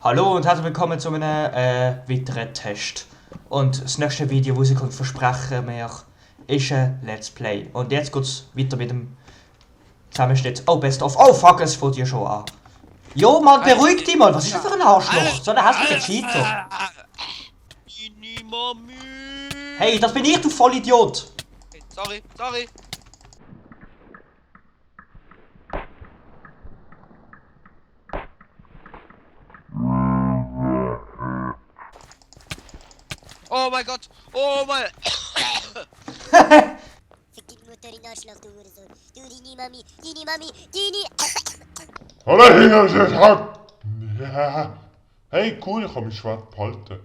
Hallo und herzlich willkommen zu einem weiteren Test. Und das nächste Video, das ich versprechen mir, ist ein Let's Play. Und jetzt geht es weiter mit dem Zusammenschnitt. Oh, Best of. Oh, fuck, es fängt hier schon an. Jo, Mann, beruhig dich mal. Was ist das für ein Arschloch? So ein hässlicher Cheater. Hey, das bin ich, du Vollidiot. Sorry. Oh mein Gott! Oh mein... Fick die Mutter in den Arschloch, du Hurensohn. Du, die Mami, die... Hallo, ja. Hey, cool, ich kann mein Schwert behalten.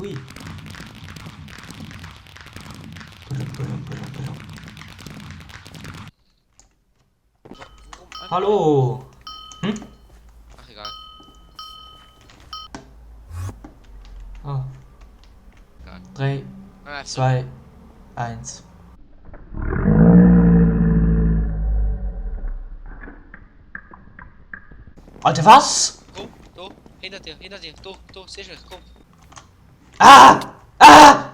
Ui. Hallo. Hm? Ach, egal. Oh. Egal. 3, Ah, 2, 1. Alter, was? Du, hinter dir, du, sicher, komm. Ah! Ah!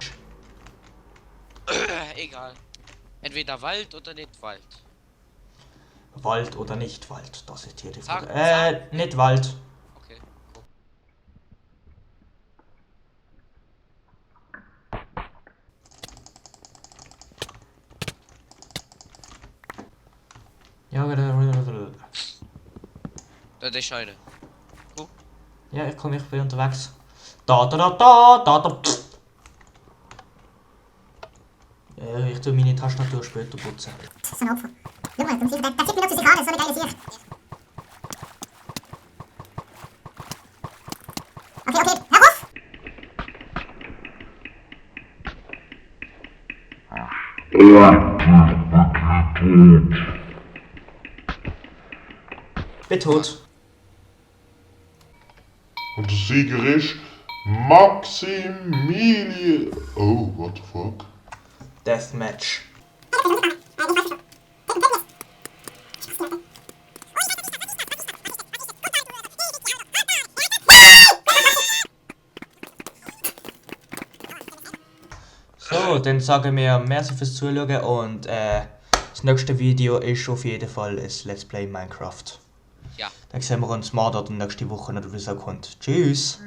Egal. Entweder Wald oder nicht Wald. Wald oder nicht Wald? Das ist hier die Sag, Frage. Nicht Wald. Okay, komm. Ja, Da ist eine. ja, ich bin unterwegs. Da. Ja, ich tue meine Tastatur später putzen. So ein Opfer. Schau mal, der zieht mich noch zu sich an, so eine geile Sicht. Okay, hör auf! Bin tot. Und der Sieger ist Maximilian. Oh, what the fuck? Deathmatch. So, dann sagen wir merci fürs Zuschauen und das nächste Video ist auf jeden Fall ein Let's Play Minecraft. Ja. Dann sehen wir uns morgen oder nächste Woche oder wie es auch kommt. Tschüss!